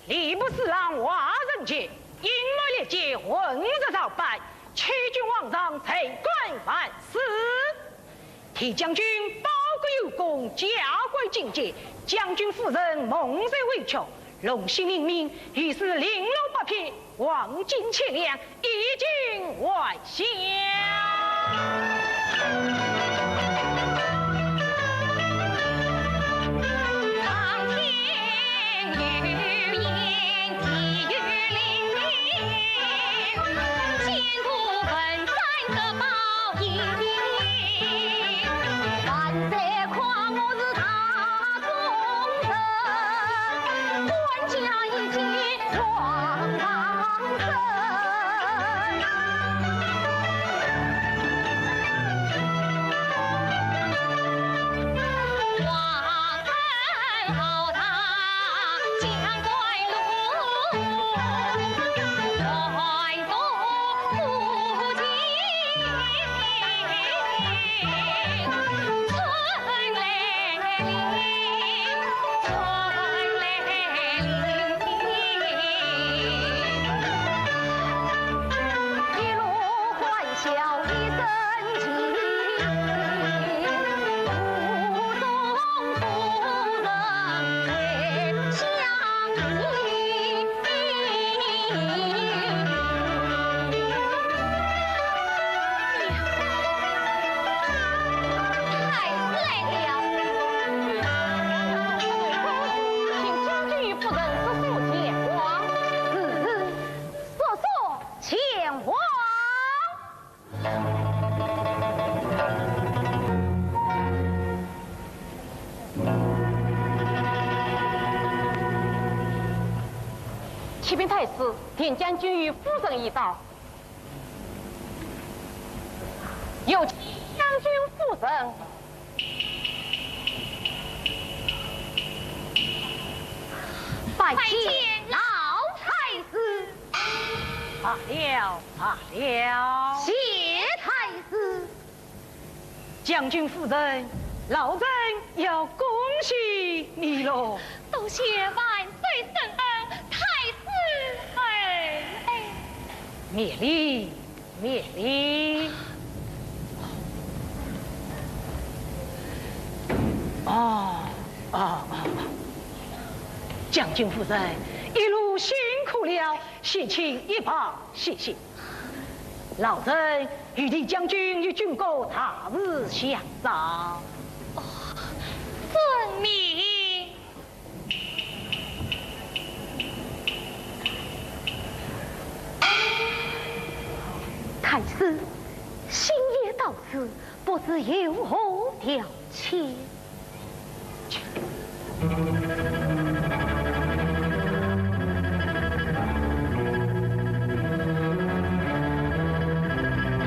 吏部侍郎华人杰，隐瞒历节，混入朝班，欺君罔上，罪该万死。田将军报国有功，加官进爵，将军夫人蒙受委屈，龙禧命命御赐绫罗八匹，黄金千两， 以尽还乡。禀太师，田将军与夫人已到。有请将军夫人。拜见老太师。罢了，罢了。谢太师。 将军夫人，老臣要恭喜你喽。多谢万岁圣恩，太师。哎，哎。免礼，免礼。哦，哦，哦。将军夫人，一路辛苦了，先请一旁歇息。 老臣与田将军有军国大事相商。哦，遵命。太师，星夜到此，不知有何调遣？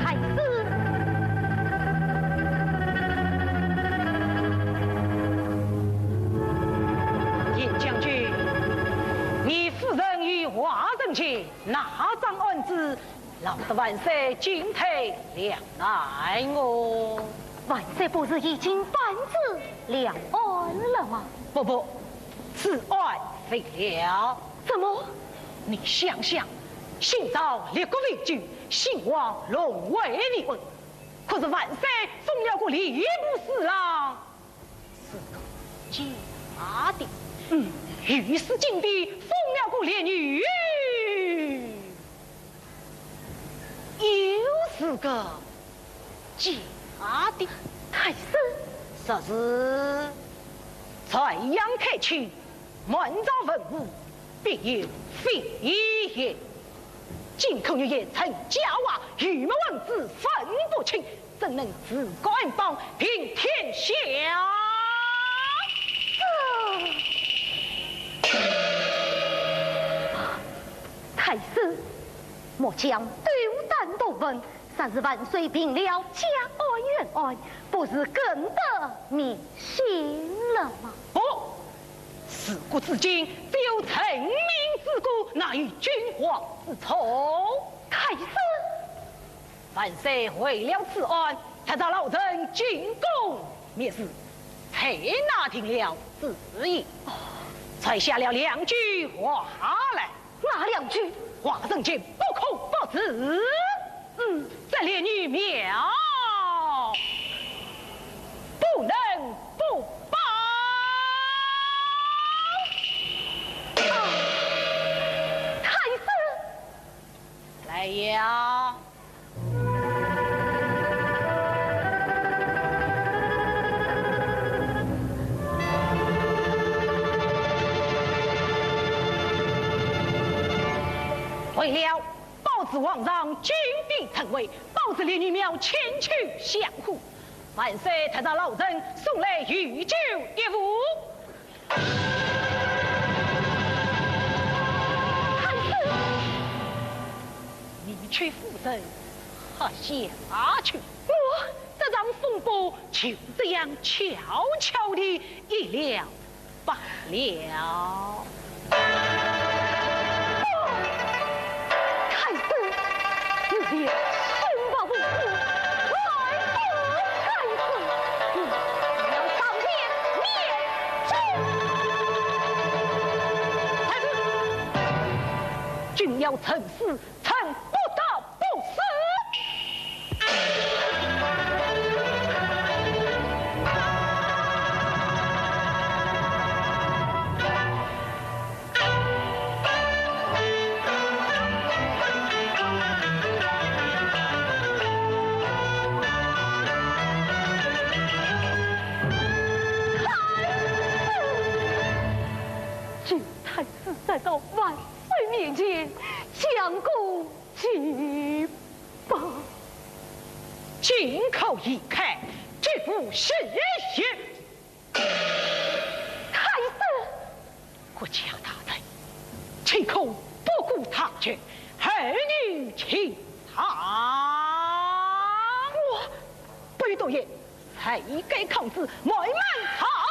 太师。田将军，你夫人与华人结那桩案子， 闹得万岁进退两难哦。万岁不是已经判处两案了吗？不，不，此案未了。怎么？你想想，先朝立国为主，先王龙位立稳，可是万岁封了个吏部侍郎，是个假的。嗯，御史金殿封了个列女， 又是个假的。太师。说是传扬太清，满朝文武，必有蜚言。金口玉言成佳话，鱼目混珠分不清，怎能自高安邦，平天下？太师，末将斗胆多问， 若是万岁平了假案原案，不是更得民心了吗？不，自古至今，只有臣民之过，哪有君王之错？太师。万岁为了此案，特召老臣进宫密旨，才拿定了主意，哦。传下了两句话来。 哪两句？华人间不可不知。嗯，这列女庙不能不保。啊，太师。来呀！ 为了保住皇上金殿称威，保住列女庙千秋香火，万岁特召老臣送来御酒一壶。太师！你去，夫人，喝下去。我……这场风波就这样悄悄地一了 罢了。太师，你这心腹不死，害死太师，你要上殿面君。太师，君要臣死， 臣不得不死。请太师再到万岁面前，将功 祭报。金口已开，绝无实言。太师！国家大事，岂可不顾堂去，后女请上。我不许多言，谁敢抗旨，慢慢上来。